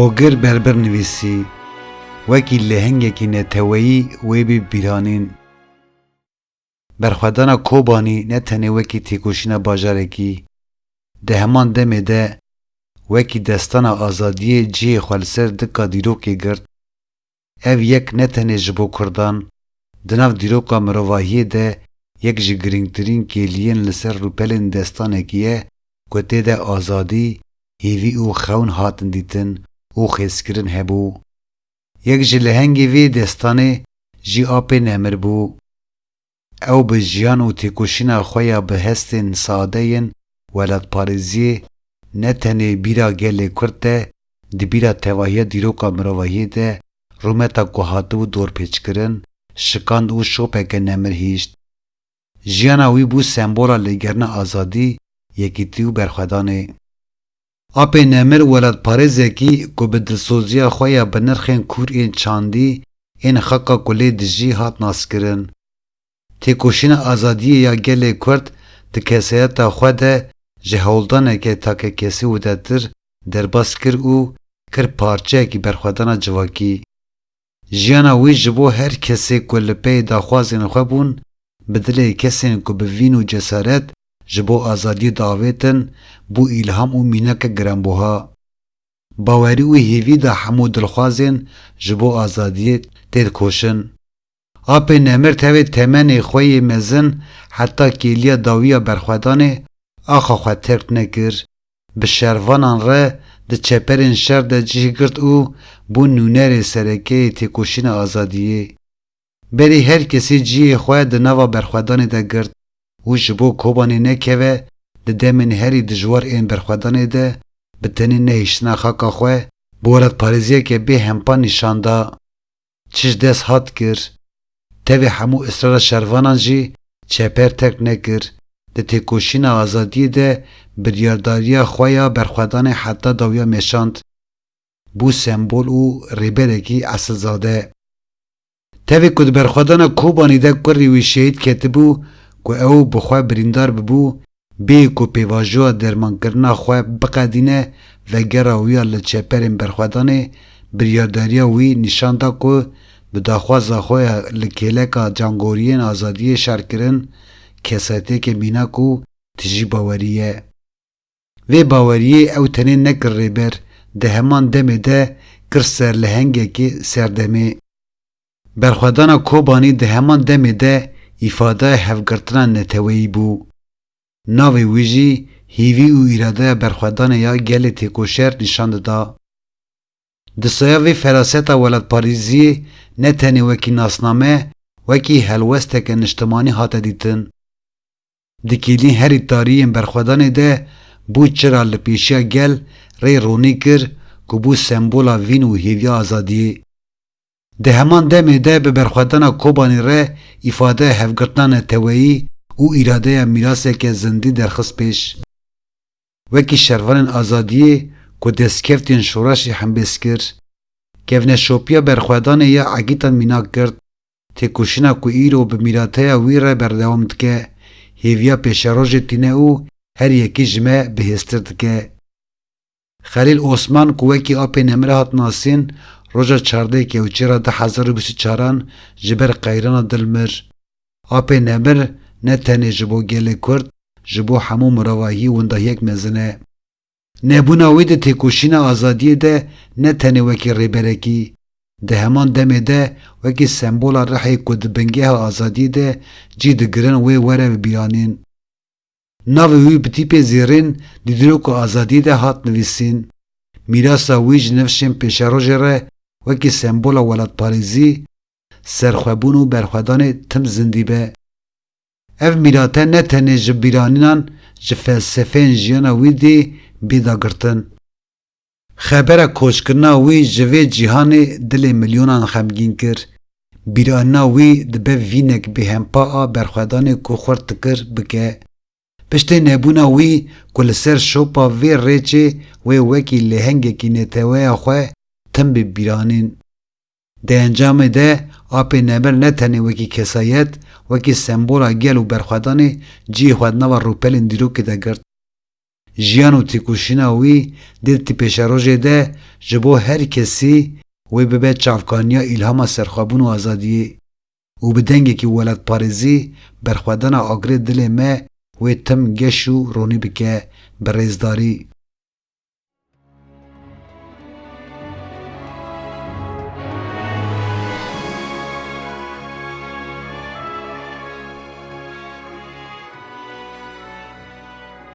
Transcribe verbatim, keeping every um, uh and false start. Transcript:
Ogir Berbir nivîsî, wekî lehengekî neteweyî wê bê bîranîn. Berxwedana Kobanî ne tenê wekî têkoşîna bajarekî, di heman demê de wekî destana azadiyê cihê xwe li ser dika dîrokê girt. Ev yek ne tenê ji bo kurdan, di nav dîroka mirovahiyê de yek ji girîngtirîn kêliyên li ser rûpelên destanekî ye ku tê de azadî, hêvî û xewn hatin dîtin û xêzkirin hebû. Yek ji lehengê vê destanê jî Apê Nemir bû. Ew bi jiyan û têkoşîna xwe ya bi hestên sade yên welatparêziyê ne tenê bîra gelê Kurd de, di bîra tevahiya dîroka mirovahiyê de rûmeta ku hatibû dorpêçkirin, şikand û şopeke nemir hişt. Jiyana wî bû sembola lêgerina azadî, yekîtî û berxwedanê. Apê Nemir welatparêzekî ku bi dilsoziya xwe ya bi nirxên kûr ên çandî ên xaka ku lê dijî hat naskirin. Têkoşîna azadiyê ya gelê Kurd di kesayeta xwe de ji hewldaneke takekesî widetir derbas kir û kir parçeyekî berxwedana civakî. Jiyana wî ji bo her kesê ku li pey daxwazên xwe bûn, bi dilê kesên ku bi vîn û cesaret ji bo azadiyê diavêtin, bû îlham û mîneke giranbuha. Bawerî û hêvî da hemû dilxwazên ji bo azadiyê têkoşin. Apê Nemir tevê temenê xwe yê mezin heta kêliya dawiya berxwedanê axa xwe terk nekir. Bi şervanan re di çeperên şer de cih girt û bû nûnerê sereke yê têkoşîna azadiyê. Berî her kesî cihê xwe di nava berxwedanê de girt û ji bo Kobanê nekeve, di demên herî dijwar ên berxwedanê de bi tenê nehiştina xaka xwe bi welatparêziyeke bê hempa nîşan da. Çi ji dest hat kir. Tevê hemû israra şervanan jî çeper terk nekir. Di têkoşîna azadiyê de biryardariya xwe ya berxwedanê heta dawiya meşand. Bû sembol û rêberekî esilzade. Tevê ku di berxwedana Kobanî de kurê wî şehîd ketibû, ku ew bi xwe birîndar bibû, bê ku pêvajoya dermankirina xwe biqedîne, vegera wî ya li çeperên berxwedanê, biryardariya wî nîşan da ku bi daxwaza xwe ya li kêleka cangoriyên azadiyê şerkirin, kesayetiyeke mînak û tijî bawerî ye. Vê baweriyê ew tenê nekir rêber, di heman demê de kir serlehengekî serdemê. Berxwedana Kobanî di heman demê de îfadeya hevgirtina neteweyî bû. Navê wî jî hîvî û îradeya berxwedanê ya gelê têkoşer nîşan dida. Di saya vê feraseta welatparêziyê ne tenê wekî nasname, wekî helwesteke niştimanî hate dîtin. Di kêliyên herî tarî yên berxwedanê de bû çira li pêşiya gel rê ronî kir ku bû sembola vîn û hêviya azadiyê. Di heman demê de bi berxwedana Kobanî re îfadeya hevgirtina neteweyî û îradeya mîraseke zindî derxist pêş. Wekî şervanên azadiyê ku destkeftên şoreşê hembêz kir, kevneşopiya berxwedanê ya Egîtan mînak girt, têkoşîna ku îro bi mîrateya wî re berdewam dike, hêviya pêşerojê tîne û her yekî ji me bihêztir dike. Xelîl Osman ku wekî Apê Nemir hat nasîn, roja çardeh Kewçera du hezar û bîst û çaran ji ber qeyrana dil mir. Apê Nemir ne tenê ji bo gelê Kurd, ji bo hemû mirovahiyê windahiyek mezin e. Nebûna wî di têkoşîna azadiyê de ne tenê wekî rêberekî, di heman demê de wekî sembola rihê ku di bingeha azadiyê de cî digirin wê were bibîranîn. Navê wî bi tîpê zêrîn di dîroka azadiyê de hat nivîsîn. Mîrasa wî ji nifşên pêşerojê re wekî sembola welatparêzî, serxwebûn û berxwedanê tim zindî be. Ev mîrate ne tenê ji bîranînan, ji felsefeyên jiyana wî dê bê dagirtin. Xebera koçkirina wî ji vê cîhanê dilê milyonan xemgîn kir. Bîranîna wî dibe vînek bêhempa a berxwedanê ku xurt dikir bike. Piştê nebûna wî ku li ser şopa vê rêçê wê wekî lehengekî neteweya xwe tim bê bîranîn. Di encamê de Apê Nemir ne tenê wekî kesayet, wekî sembola gel û berxwedanê cihê xwe di nava rûpelên dîrokê de girt. Jiyan û têkoşîna wî dê di pêşerojê de ji bo her kesî wê bibe çavkaniya îlhama serxwebûn û azadiyê û bi dengekî welatparêzî berxwedana agirê dilê me wê tim geş û ronî bike bi rêzdarî.